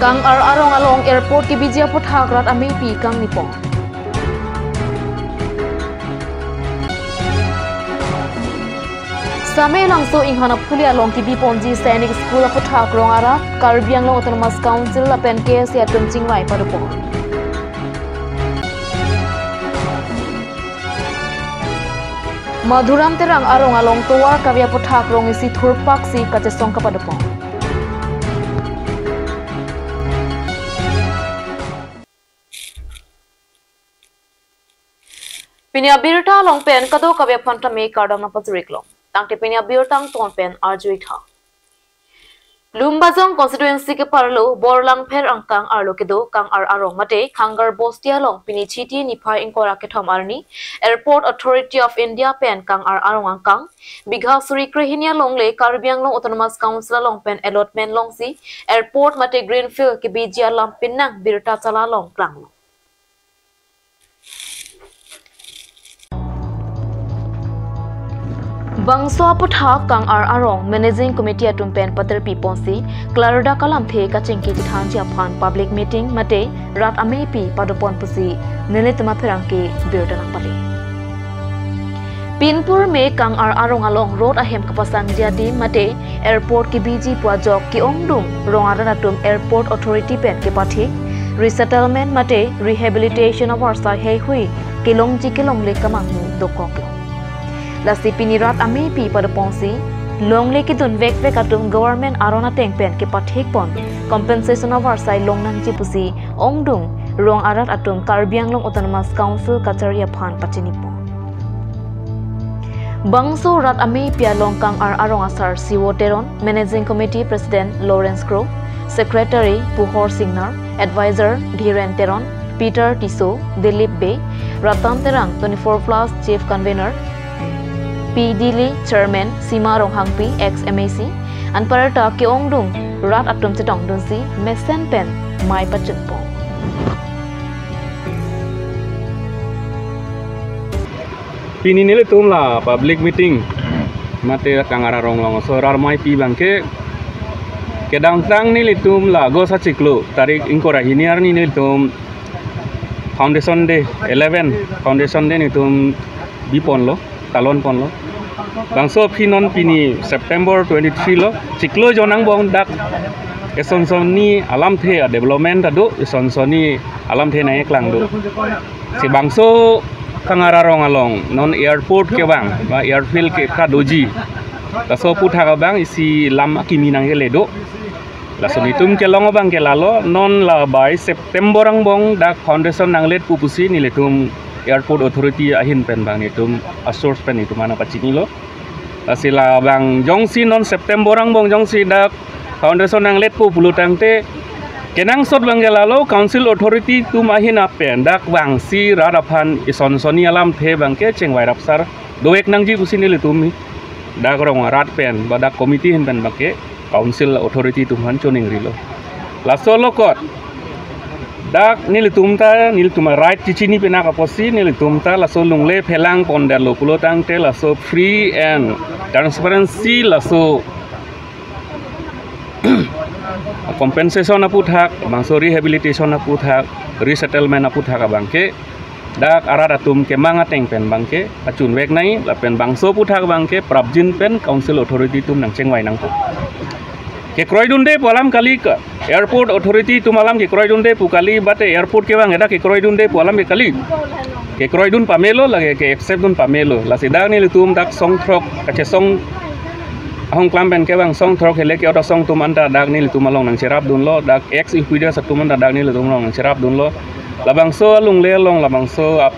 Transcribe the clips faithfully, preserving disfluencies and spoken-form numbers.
Kangar arong along airport kebiji aputhak rat amepi kangni pon. Same Langso Inghan aphuli along kebi ponji Sainik School aputhak rong arat, Karbi Anglong Autonomous Council lapen K S A atum chingvai padopon. Madhuram Terang arong along tovar kave aputhak rong isi thurpaksi kachesong kapadopon. Pini abirta along pen kadokave aphan tame kardom nangpajir-iklo. Tangte pini abirta angton pen arju-ik tha. Lumbajong constituency keparlo Borlangpher angkang arlo kedo Kangar arong mate Khangar Bosti along pini Chiti niphai ingkoi ra kethom arni Airport Authority of India pen Kangar arong angkang bigha suri krehini alongle Karbi Anglong Autonomous Council along pen allotment longsi airport mate greenfield kebiji alam penang birta chala along klanglo. Bangso aputhak Kangar arong Managing Committee atum pen paterpi ponsi klardak alamthe kachingki chethanji aphan public meeting mate rat amepi padopon pusi nelitum apherangke birta nangpale. Pinpur me Kangar arong along road ahem kapasangji adim mate airport kebiji pu ajok ke-ongdung rong arat atum Airport Authority pen kepathik resettlement mate rehabilitation avarsai heihui kelongji kelongle kamanghu dokoklo. Lasi pini rat amepi padopon si longle kedun vekvek atum government aron ateng pen kepathik pon compensation avarsai longnangji pusi ongdung rong arat atum Karbi Anglong Autonomous Council kachari aphan pachinipon. Bangso rat amepi along Kangar arong asar Siwo Teron, Managing Committee President Lawrence Kro, Secretary Puhor Singnar, Advisor Dhiren Teron, Peter Tisso, Dilip Bey, Ratan Terang, twenty-four plus Chief Convener, P D L I Chairman Sima Ronghangpi, ex M A C, anparta ke-ongdung rat atum chetongdunsi mesen pen mei pachunpo. Pini nelitum la public meeting mate Kangar arong along so rat amepi abangke kedamtang nelitum la August achiklo tarik ingkoi ra hini arni nelitum foundation day, eleven foundation day nelitum biponlo, talonponlo. Bangso aphi non pini September twenty-three lo, chiklo jon angbong dak eson sonni alamthe a development ado, eson sonni alamthe nangkeklang do. Si bangso Kangar arong along non airport kevang ba airfield ke kadoji, laso aputhak abang isi lam akimi nangkele do. Laso nelitum kelong abangke lalo, non la bai September angbong dak foundation nangletpo pusi nelitum Airport Authority ahin pen abang nelitum a-source pen nelitum aphan nangpachinilo. Lasi labang jongsi non September angbong jongsi dak foundation nangletpo pulo tangte kenangsot abangke lalo Council Authority atum ahin pen dak vangsi rat aphan eson sonni alamthe abangke chingvai rapsar dovek nangji pusi nelitum dak rong arat pen ba dak committee ahin pen abangke Council Authority atum aphan choningrilo. Laso along dak nelitum ta, nelitum a-right chechini penak apotsi nelitum ta laso longle phelang pondetlo pulo tangte laso free and transparency laso compensation aputhak, bangso rehabilitation aputhak, resettlement aputhak abangke dak arat atum kemang ateng pen abangke pachunvek nangji, lapen bangso aputhak abangke prapjin pen Council Authority atum nangchingvai nangpo. Kekroidunde pu alam kali ke, Airport Authority atum alam kekroidunde pu kali, bate airport kevang dak kekroidunde pu alam ke kali. Kekroidun pamelo, lake ke-accept dun pamelo. Lasi dak nelitum dak song throk kachesong ahong klam pen kevang song throk hele ke-ot asong atum anta dak nelitum along nangcherapdunlo, dak ex-U P D S atum anta dak nelitum along nangcherapdunlo. Labangso alongle along labangso ap-,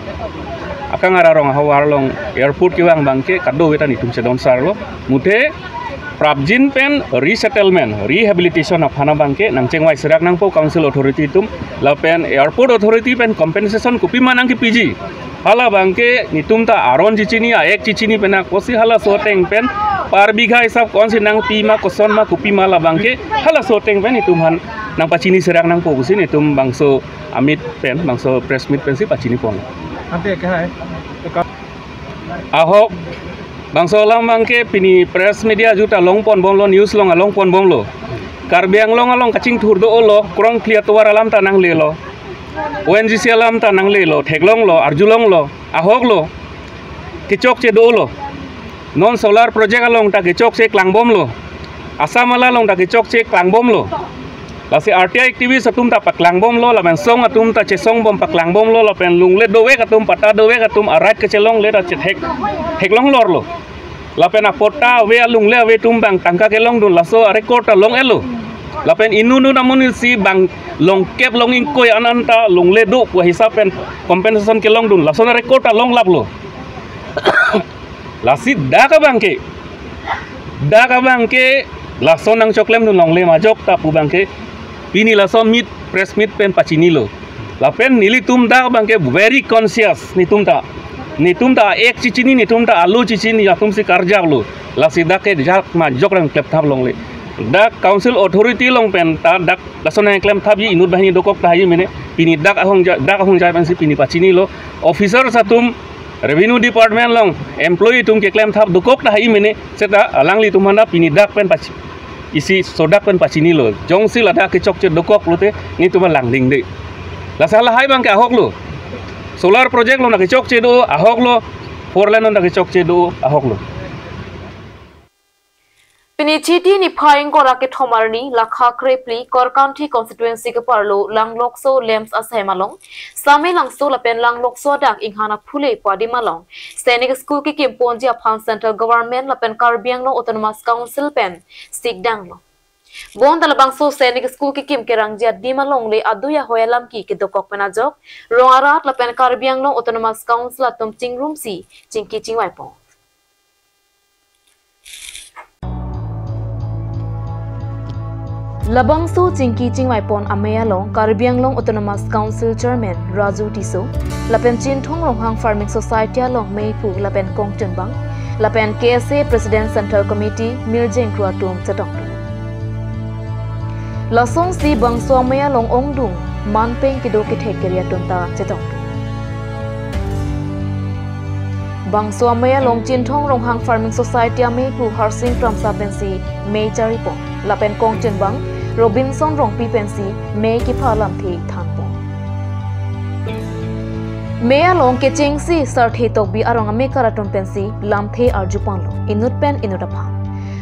a-Kangar arong ahavar along airport kevang abangke kadokave ta nelitum chedon sarlo. Muthe prapjin pen resettlement, rehabilitation aphan abangke nangchingvai serak nangpo Council Authority atum, lapen Airport Authority pen compensation kopima nangkepiji. Hala abangke nelitum ta aron chechini, a-act chechini penak apotsi halaso ateng pen per bigha hisap konsi nangpima, kosonma, kopima, labangke halaso ateng pen nelitum aphan nangpachini serak nangpo pusi nelitum bangso a-meet pen, bangso press meet pensi pachinipon. Ante ke hai. Ahok, bangso alam abangke pini press media juta longponbomlo, news along alongponbomlo. Karbi Anglong along kachingthur do-olo, krongphli atovar alam ta nanglelo, O N G C alam ta nanglelo, theklonglo, arjulonglo, ahoklo, kechokche do-olo. Non solar project along ta kechokche klangbomlo. Assam ala along ta kechokche klangbomlo. Lasi R T I activist atum ta paklangbomlo, lapen song atum ta chesongbom paklangbomlo, lapen lungle dovek atum, patta dovek atum, a-right kachelongle ta chethek, theklonglorlo. Lapen apatta ave, alungle ave atum abang tangka kelongdun, laso a-record ta long-etlo. Lapen inut inut amonit si bang longkep long ingkoi an an ta lungle do pu ahisap pen compensation kelongdun, laso a-record ta longlaplo. Lasi dak abangke, dak abangke laso nangchoklemdun longle majok ta pu abangke pini laso meet, press meet pen pachinilo. Lapen nelitum dak abangke very conscious netum ta. Netum ta ek chechini, netum ta alu chechini, latum si karjaplo. Lasi dak ke jak majok nangklemthap longle. Dak council authority along pen ta dak laso nangklemthapji inut banghini dokok tahai mene. Pini dak ahongjai, dak ahongjai pensi pini pachinilo. Officers atum, revenue department along employee atum keklemthap dokok tahai mene, seta alanglitum aphan ta pini dak pen pachi, isi sodak pen pachinilo. Jongsi ladak kechokche dokok lote netum langdingde. Lasi lahai abangke ahoklo. Solar project along ta kechokche do, ahoklo. Four lane along ta kechokche do, ahoklo. Pini Chiti niphai ingkoi ra kethom arni, lakha krephli, Korkanthi constituency keparlo Langlokso LAMPS asem along, Same Langso lapen Langlokso adak Inghan Aphule pu adim along Sainik School kekim ponji aphan Central Government lapen Karbi Anglong Autonomous Council pen sikdanglo. Bonta labangso Sainik School kekim kerangji adim alongle adui ahoi alamki kedokok pen ajok, rong arat lapen Karbi Anglong Autonomous Council atum chingrumsi chingki chingvaipon. Labangso chingki chingvaipon amei along Karbi Anglong Autonomous Council Chairman Raju Tisso lapen Chinthong Ronghang Farming Society along meiphu lapen kongchunbang lapen K S A President Central Committee Mirjeng Kro atum chetongdun. Lasonsi bangso amei along ongdung manpeng kedo kethek kere atum ta chetongdun. Bangso amei along Chinthong Ronghang Farming Society ameiphu Harsing Kramsa pensi mei charipon, lapen kongchunbang Robinson Rongpi pensi mei kepha lamthe thanpon. Mei along kechengsi Sarthe Tokbi arong amekar atum pensi lamthe arjuponlo inut pen inut aphan.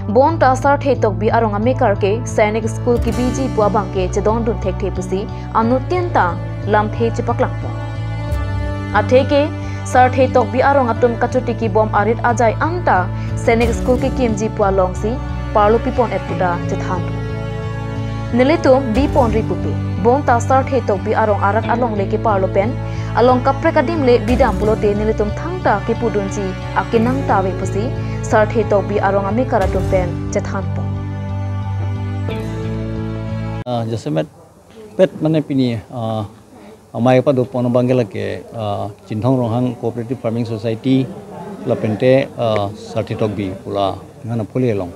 Bonta Sarthe Tokbi arong amekar ke Sainik School kebiji pu abangke chedondun thekthe pusi anuttin ta lamthe chepaklangpon. Atheke Sarthe Tokbi arong atum kachoti kebom arit ajai anta Sainik School kekimji pu alongsi parlo pipon-et pu ta chethan. Nelitum biponri pupe, bonta Sarthe Tokbi arong arat alongle keparlo pen along kaprek adim le bidam pulote nelitum thangta kepudunji akenang ta ave pusi Sarthe Tokbi arong amekar atum pen chethanpon. Ah, jasemet pet mane pini, ah, amei padopon abangke lake, ah, Chinthong Ronghang Cooperative Farming Society lapente, ah, Sarthe Tokbi pu la Inghan Aphule along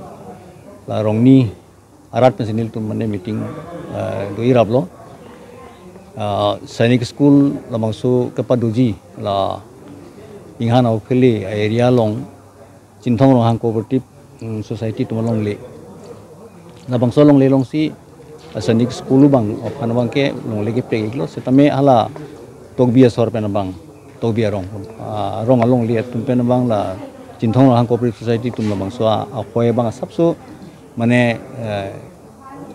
la rongni arat pensi nelitum mane meeting, ah, do-iraplo. Ah, Sainik School labangso kepadoji la Inghan Aphule area along Chinthong Ronghang Cooperative, mm, Society atum alongle. Labangso alongle alongsi, ah, Sainik School abang, aphan abangke longle keprek-iklo, setame hala Tokbi asor pen abang, Tokbi arong, ah, arong alongle atum pen abang la Chinthong Ronghang Cooperative Society atum labangso a-, ahoi abang asapso, mane, eh,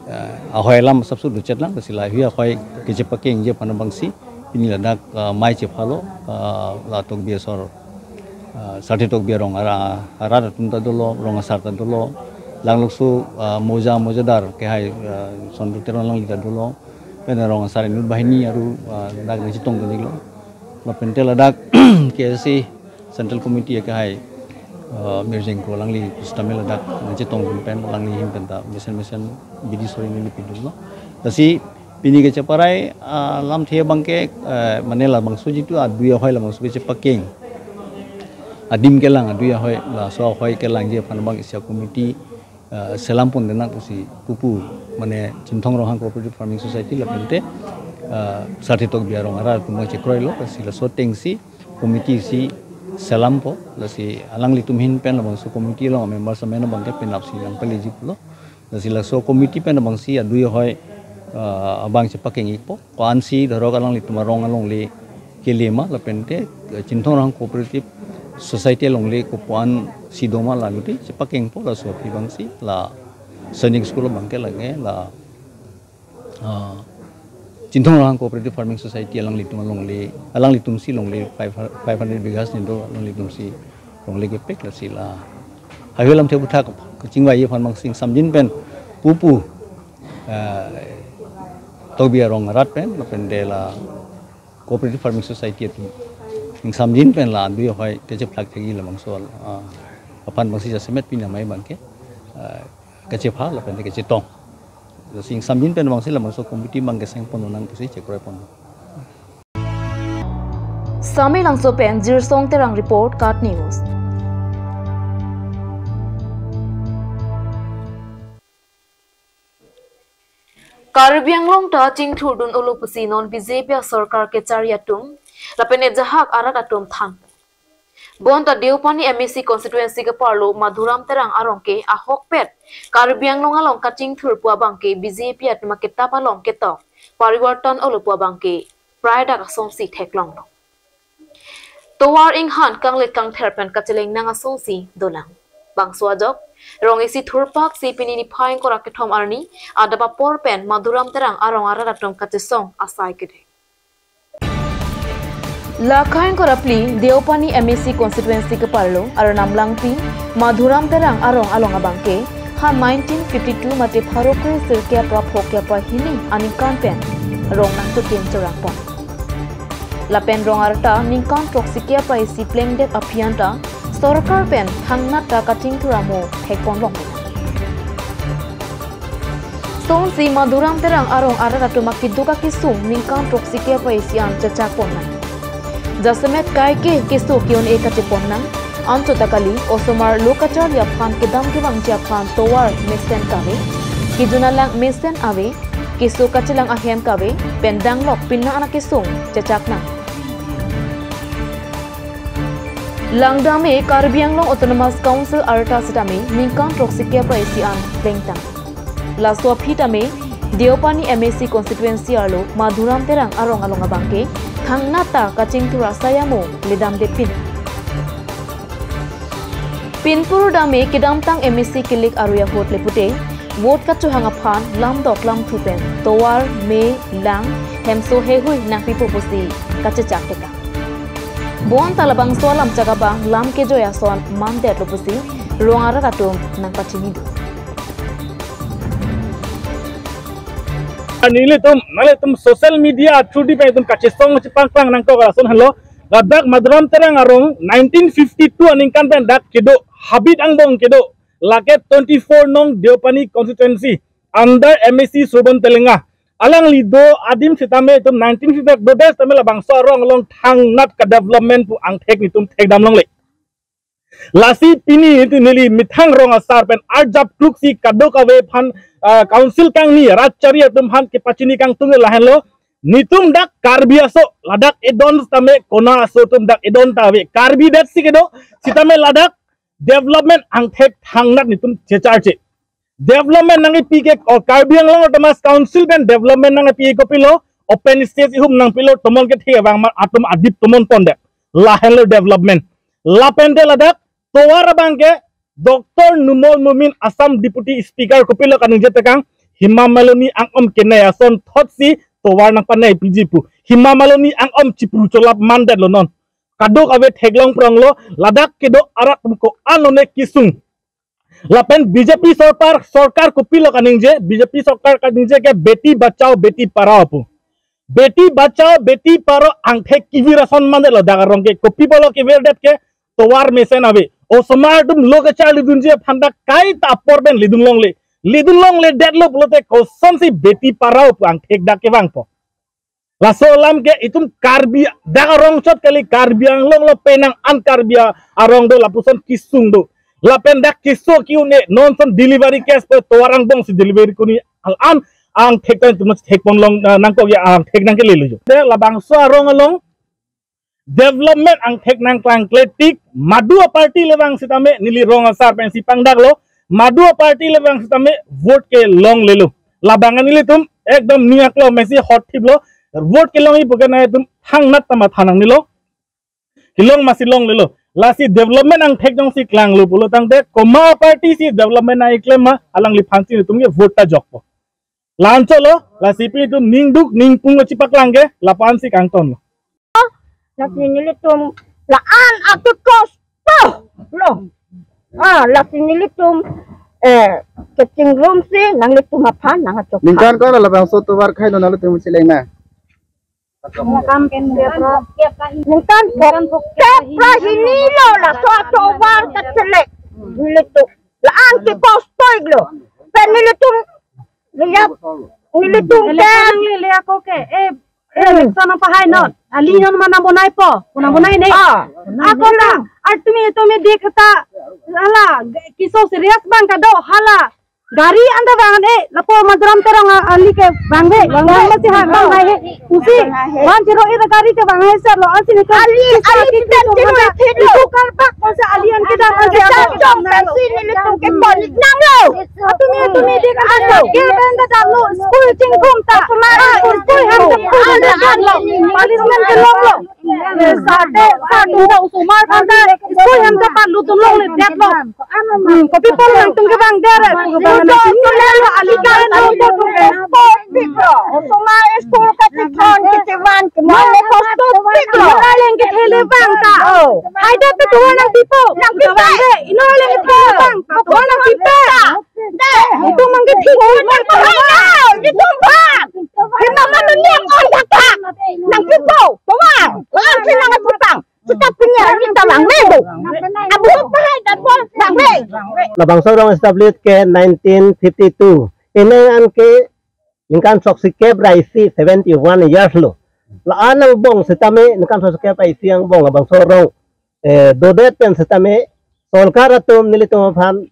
eh, ahoi alam asapso duchet lang, lasi lahei ahoi kechepakengji aphan abangsi pini ladak, eh, mei chephalo, eh, la Tokbi asor, eh, Sarthe Tokbi arong ara-, arat atum ta dolo, rong asar ta dolo, Langlokso, eh, moja, mojadar kehai, eh, Sondro Teron alangli ta dolo, pen rong asar inut banghini aru, eh, dak nangchetongdun-iklo. Lapente ladak K S A Central Committee akehai, eh, Mirjeng Kro alangli pusitame ladak nangchetongdun pen alangli ahin pen ta mesen mesen bidi sori neli pidunlo. Lasi pini kecheparai, ah, lamthe abangke, eh, mane labangso jitu adui ahoi labangso kechepakeng adim kelang, adui ahoi, laso ahoi kelangji aphan abang isi a-committee, eh, selam pon denak pusi pupu, mane Chinthong Ronghang Cooperative Farming Society lapente, eh, Sarthe Tokbi arong arat atum chekroilo, lasi laso atengsi committee si selampo, lasi alanglitum ahin pen labangso committee along members amen abangke penapsi nangpaleji pulo. Lasi laso committee pen abangsi adui ahoi, ah, abang chepakeng-ikpo. Ko-ansi dhorok alanglitum arong alongle kelema lapente, eh, Chinthong Ronghang Cooperative Society alongle kopuan si doma la guti chepakengpo laso aphi abangsi la Sainik School abangke lake la, ah, Chinthong Ronghang Cooperative Farming Society alanglitum alongle, alanglitumsi longle five, five hundred bighas nindo alanglitumsi longle kepek lasi la. Hayu lamthe aputhak kachingvai aphan abangsi samjin pen pupu, eh, Tobi arong arat pen, lapente la Cooperative Farming Society atum ning samjin pen la adui ahoi kachephlak thekji labangso, ah, aphan abangsi jasemet pini amei abangke, ah, kachepha lapente kachetong. Lasi samjin pen abangsi labangso committee abang keseng ponnang pusi chekroi pon. Samelangso pen Jirsong Terang report, KAT News. Karbi Anglong ta chingthurdun olo pusi non B J P asorkar kechari atum lapen ejahak arat atum than. Bonta Deopani M A C constituency keparlo Madhuram Terang arong ke ahokpet Karbi Anglong along kachingthur pu abangke B J P atum akitap along ketok parivartan olo pu abangke prai dak asonsi theklonglo. Tovar inghan kanglit kangther pen kachelengnang asonsi dolang. Bangso ajok, rong isi thurpaksi pini niphai ingkoi ra kethom arni adap apor pen Madhuram Terang arong arat atum kachesong asai kede. Lakhai ingkoi ra phli Deopani M A C constituency keparlo Arnam Langpi, Madhuram Terang arong along abangke ha nineteen fifty-two mate pharo kre sirkep ra phokep ra hini aningkan pen rong nangtukin chorangpon. Lapen rong arta ningkan throksikep ra isi plengdet aphi anta sorkar pen thangnat ta kachingthur amo thekponlong. Sonsi Madhuram Terang arong arat atum akiduk akisung ningkan throksikep ra isi an chechakponnang. Jasemet kaike keso ke-un-e kacheponnang, anchot ta kali, osomar lo kacharli aphan kedam kevangji aphan tovar mesen kave, kejun alang mesen ave, keso kachelang ahem kave, pen danglok penang an akisung chechaknang. Langdam-e Karbi Anglong Autonomous Council arta sitame ningkan throksikep ra isi an plengtang. Laso aphi tame Deopani M A C constituency arlo Madhuram Terang arong along abangke thangnat ta kachingthur asai amo ledamdetpin. Pinpur dam-e kedamtang M A C kilik arui ahut le pute vote kachohang aphan lamdok lamthu pen tovar, me, lang, hemso heihui nangpipo pusi kachechak tekang. Bonta labangso alam chak abang lam kejoi ason mandetlo pusi rong arat atum nangpachinidun. Nelitum, nelitum social media through di pen itum kachesong chepangklang nangkok ason henlo. Ladak Madhuram Terang arong nineteen fifty-two aningkan pen dak kedo, habit angbong kedo, lake twenty-four nong Deopani constituency under M A C Shobhan Telenga. Alangli do adim sitame itum nineteen fifty-two do des tame labangso arong along thangnat ka development pu angthek nitum thekdam longle. Lasi pini itum neli methang rong asar pen arjap kluksi kadokave aphan, ah, council kangni rat chari atum aphan kepachini kangtung lahenlo. Nitum dak Karbi aso, ladak edon tame kona aso atum dak edon ta ave. Karbi det si kedo, sitame ladak development angthek thangnat nitum checharche. Development nangkepi ke, o Karbi Anglong Autonomous Council pen development nangkepi kopilo, open stage ihum nangpilo, tomon kethe abang mar atum adip tomon pondet. Lahenlo development. Lapente ladak tovar abangke Doctor Numal Momin Assam Deputy Speaker kopilo kaningje tekang, Hema Malini ang-om kenai ason thotsi tovar nangpanai piji pu. Hema Malini ang-om chipru cholap mandetlo non. Kadokave theklong pronglo, ladak kedo arat atum ko-an lone kisung. Lapen B J P sorkar, sorkar kopilo kaningje, B J P sorkar kaningje ke beti bachao, beti padhao pu. Beti bachao, beti padhao angthek kevir ason mandetlo dak arong ke, kopi pulo kevirdet ke tovar mesen ave. Osomar atum lo kacharlidunji aphan dak kaita apor pen lidun longle. Lidun longledetlo pulote kosonsi beti padhao pu angthek dak kevangpo. Laso alam ke itum Karbi dak arong chot kali, Karbi Anglong lo penang an Karbi a-, arong do lapuson kisung do. Lapen dak keso ke-un-e nonson delivery case pu tovar angbongsi delivery kuni al an angthek ta itum thekponlong, ah, nangkok ya angthek nangkelelo. De labangso arong along development angthek nangklangkle tik madu a-party le vang sitame neli rong asar pensi pangdaklo. Madu a-party le bang sitame vote kelonglelo. Labang an nelitum ekdom ning aklo mesi hot thiplo. Vote kelongji pu ke nangtum thangnat ta matha nangnelo. Kelong masi longlelo. Lasi development angthek jongsi klanglo pulo tangte komat a-party si development nangkeklem ma, alangliphan si nelitum ke vote ta jokpo. La-anchotlo, lasi pi nelitum ningduk ningpung lo chipaklang ke, lapu-an si kangtonlo. Lasi nelitum la-an ake kosto lo. Ah, lasi nelitum, eh, kechingrum si nanglitum aphan nangkachok. Ningkan ko-an labangso tovar khai lo nangtum chileng na? Ningkan, ningkan phokep ra hini lo laso atovar kachelek. Nelitum la-an ke kosto-iklo. Pen nelitum, nelitum, nelitum Election ke nanglele ako ke, eh, eh, Hmm. election apa hai not? Ali non mana bonai po, mana bonai ne? Ah. Ako na, ar tumi, tumi dik ta, hala, kiso serious bang kado, hala. Gari anta bang, eh, lapu Madurai Terang a-, ali ke bang he, bang he, masi ha, bang he. Usi, one zero eight gari ke bang he, sir, lo, ansi ni ke. Ali, ali, ten zero eight lo. Itu karpak, masa ali an ke dam, ansi Sir, jong, pensi nelitum ke polik nanglo. Atumi, atumi, di ka ano, ke benda dam lo, school chingkhum ta. Ah, school ham ke polik nanglo. Policeman ke longlo. Sate, sate, ta osomar aphan ta, school hem ta palu tum longle detlo. Hmm, kopi pon nangtum ke bang der, bang nangtum ke bang ali ka nangtum ke. Osomar school kachethon, kachevan, kemang le kosto piklo. Nang leng kethele bang ta. Oh. Hai ta tovar nangpipo. Nangpipo. Ino leng kethele bang ta, tovar nangpipo. Itum mang ke thik, itum bang. Itum mama nang on thakthak. Nangpipo, tovar. Lang sila nangpipang. Kita punya kita bang mebo. Abu pahai dan bol bang me. Labangso rong establish ke nineteen fifty-two. Ini an ke ningkan sok sikep ra isi, seventy-one years lo. La-an angbong sitame ningkan sok sikep ra isi angbong labangso rong, eh, dodet pen sitame sorkar atum nelitum aphan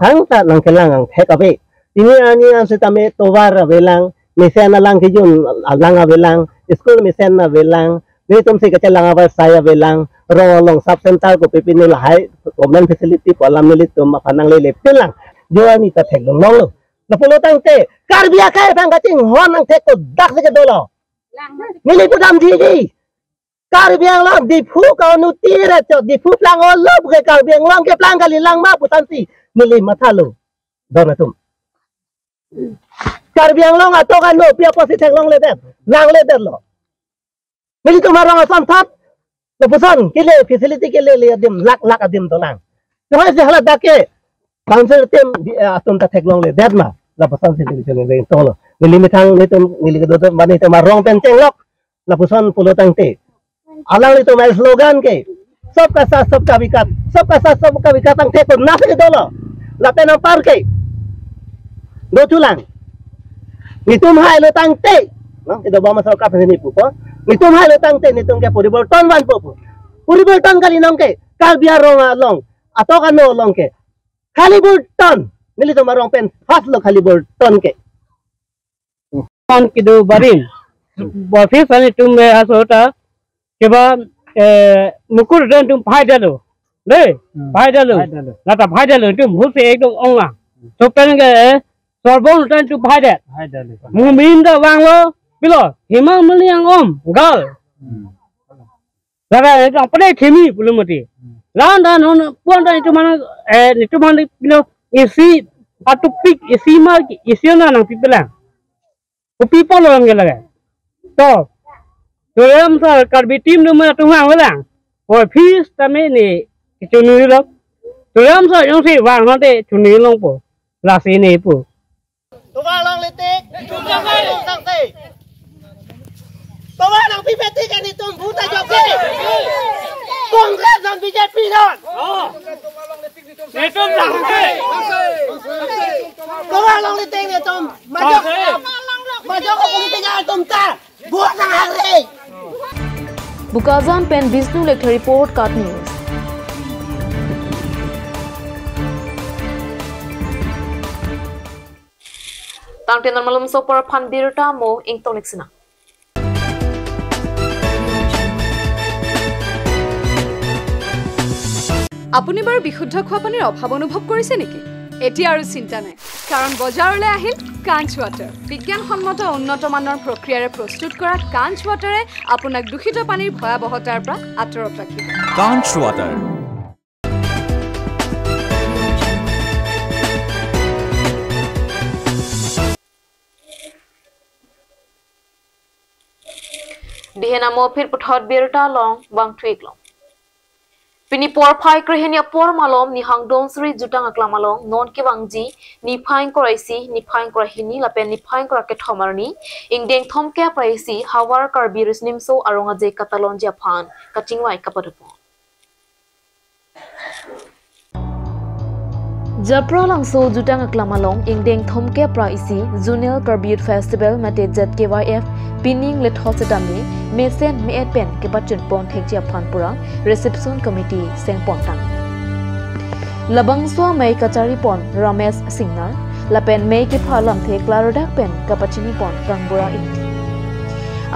thangta nangkelang angthek ave. Pini arni an sitame tovar avelang, mesen alang kejun alang avelang, school mesen avelang, nelitum si kachelang avar sai avelang, rong along sub center kopi pini lahai government facility pu alam nelitum aphan nanglele pinlang. Jo arni ta theklong longlo. Lapulo tangte, Karbi akhai aphan kachinghon angthek kodak si kedolo. Neli pudam jiji. Karbi Anglong, Diphu ka-unuti re chot, Diphu plang olo ke Karbi Anglong keplang kalilang ma pu tangsi neli mathalo. Don atum. Karbi Anglong atok ano pi apotsi theklongledet, nangledetlo. Nelitum arong asonthot, lapuson kele facility kelele adim, lak lak adim dolang. Tuhai si hala dak ke council atum, eh, atum ta theklongledet ma, lapuson si neli chengleng tolo. Neli methang nelitum, neli kedo mane itum arong pen chenglok. Lapuson pulo tangte, alanglitum a-slogan ke, "Sabka saath, sabka vikas, sabka saath, sabka vikas angthek kodak si kedolo." Lapen anpar ke, do chulang. Nelitum hailo tangte, no, ido bama sorkar pini pupo. Nelitum hailo tangte, nelitum ke poriborton vanpo pu. Poriborton kali nong ke, Karbi arong along, atok ano along ke. Khaliborton, nelitum arong pen, first lo Khaliborton ke. An kedo barim. Baphi sani tum me asota. Keba, eh, mukur dan tum phai dalo. De, Hmm. phai dalo. Phai dalo. Lata phai dalo tum husi ekdom ong a. So pen ke, eh, sorbon dan tum phai det. Phai dalo. Mumin da vanglo, pilo, himang meliang om, gal. Hmm. Lata ekdom pada themi pulo mati. Hmm. Lan dan hon, puan dan itum mana, eh, itum mana pilo, isi, atupik, isi ma, isi na nangpipelang. Kopi pulo lam ke lage. To. Tuliram sar Karbi team do mana tungang welang. Oi, fees tame ni kechunilo. Tuliram sar jongsi vang nonte chunilongpo. Lasi ne pu. Tovar longle tik. Nelitum sangse. Tovar nangpipe tik nelitum vote ta jokse. Congress non B J P non. Nelitum sangse. Tovar longle tik nelitum. Majok. Majok ko politika atum ta. Vote nang hare. Bokajan pen Bishnu Lekthe report, KAT News. Tangte non malomso apor aphan birta mo ingtoniksina. আপুনি বাৰু বিশুদ্ধ খোৱা পানীৰ অভাৱ অনুভৱ কৰিছে নেকি? এতিয়া আৰু চিন্তা নাই, কাৰণ বজাৰলৈ আহিল কাঞ্চ ৱাটাৰ। বিজ্ঞানসন্মত উন্নত মানৰ প্ৰক্ৰিয়াৰে প্ৰস্তুত কৰা কাঞ্চ ৱাটাৰে আপোনাক দূষিত পানীৰ ভয়াৱহতাৰ পৰা আঁতৰত ৰাখিব। Kanch Water. Dihen amo phir puthot birta along vangthu-ik long. Pini porphai krehini apor malom Nihang Donsri Jutang Aklam along non kevangji niphai ingkoi ra isi, niphai ingkoi ra hini lapen niphai ingkoi ra kethom arni ingdeng thomkep ra isi Hawar Karbi Riso-Nimso Arong Aje katalonji aphan kachingvai kapadopon. Japralangso Jutang Aklam along ingdeng thomkep ra isi Zonal Karbi Youth Festival mate Z K Y F pining lethot setame mesen me-et pen kepachunpon thekji aphan pura reception committee sengpon tang. Labangso amei kacharipon Ramesh Singnar lapen mei kepha lamthe klardak pen kapachinipon Kangbura Ingti.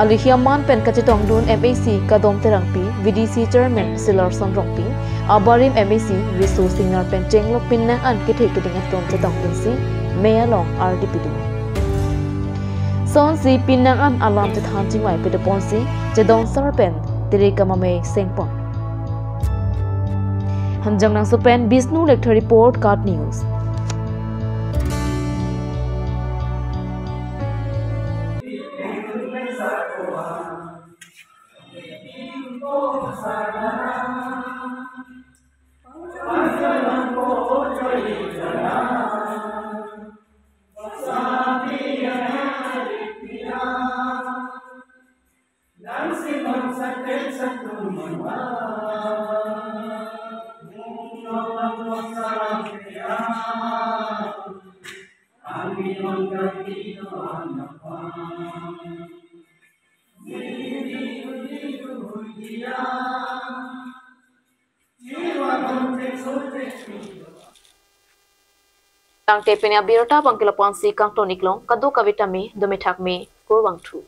Aluhi aman pen kachetongdun M A C Kadom Terangpi, V D C Chairman Silarson Rongpi, abarim M A C Riso Singnar pen chenglok pinnang an kethe keding atum chetongdunsi mei along ardi pidun. Sonsi pinnang an alam chethan chingvai pedoponsi chedonsar pen tiri kamamei sengpon. Hanjangnangso pen Bishnu Lekthe report, KAT News. Tangte pini abirta abang ke lapu-ansi kangton-ik long, kadokave tame dome thakme, kurvangthu.